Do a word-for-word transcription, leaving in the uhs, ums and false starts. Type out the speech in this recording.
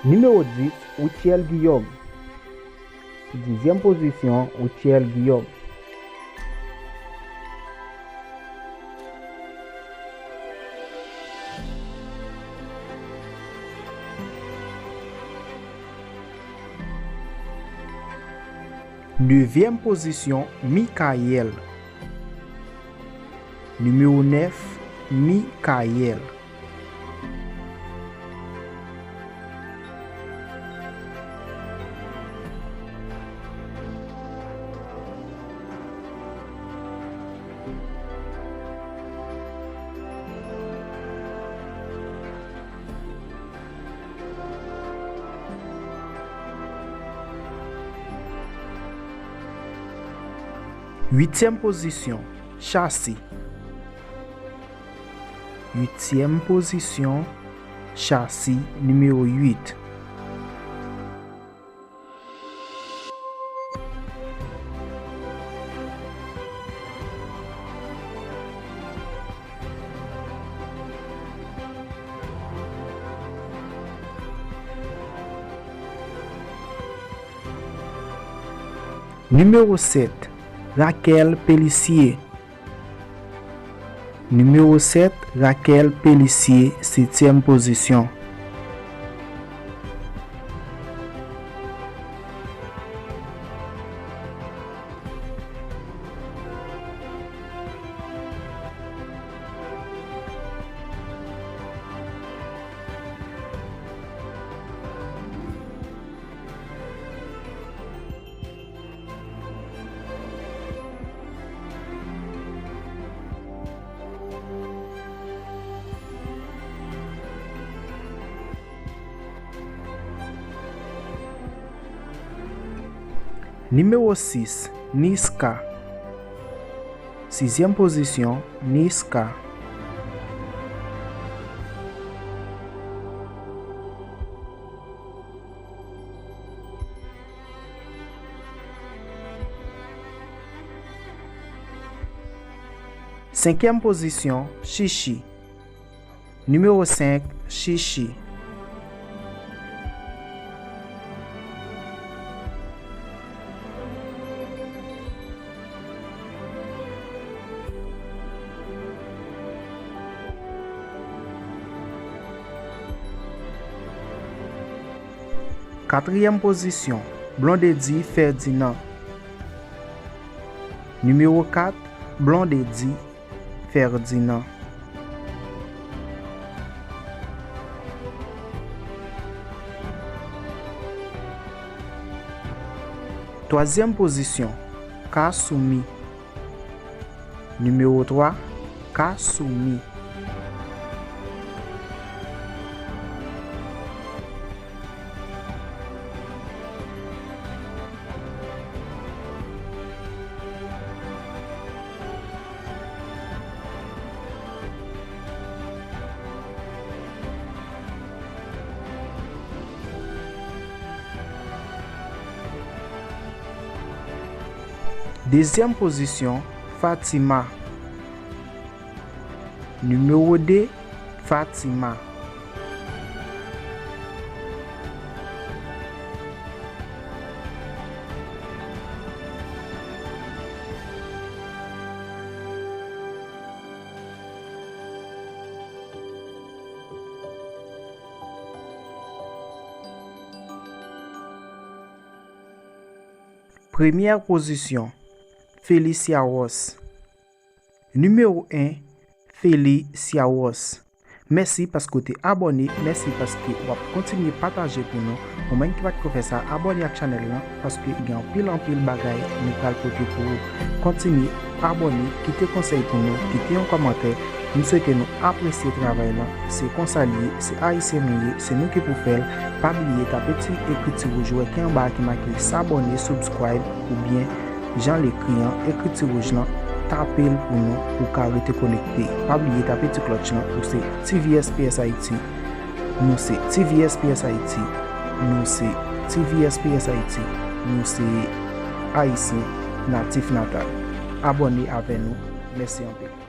Nimewo dis, Witchel Guillaume. Dizyèm pozisyon, Witchel Guillaume. Nevyèm pozisyon, Michael. Nimewo nèf, Michael. Uityèm pozisyon, Chasi. Uityèm pozisyon, Chasi, nimewo uit. Nimewo sèt, Raquel Pélissier. Nimewo sèt, Raquel Pélissier, setyèm pozisyon. Nimewo sis, Niska. Sizyèm pozisyon, Niska. Senkyèm pozisyon, Chichi. Nimewo senk, Chichi. Katriyèm pozisyon, Blondedy Ferdinand. Nimewo kat, Blondedy Ferdinand. Twazyèm pozisyon, Kasumi. Nimewo twa, Kasumi. Dezyèm pozisyon, Fatima. Nimewo de, Fatima. Premyè pozisyon, Felicia Ross. Nimewo en, Felicia Ross. Mèsi paske w te abòne, mèsi paske w ap kontinye pataje pou nou. Ou menm ki pa t ko fè sa, abòne ak chanèl lan, paske gen anpil, anpil bagay nou pral pote pou ou. Kontinye abòne, kite konsèy pou nou, kite yon kòmantè. M swete nou apresye travay lan. Se konsa l ye, se Ayisyen nou ye, se nou ki pou fè l. Pa bliye tape ti ekriti wouj ou wè ki anba a ki make s'abonner, subscribe, oubyen jan l ekri an, ekriti wouj lan, tape l pou nou, pou w ka rete konekte. Pa bliye tape ti klòch lan, ou se T V S P S Haiti. Nou se T V S P S Haiti. Nou se T V S P S Haiti. Nou se Ayisyen natif natal. Abòne avè nou. Mèsi anpil.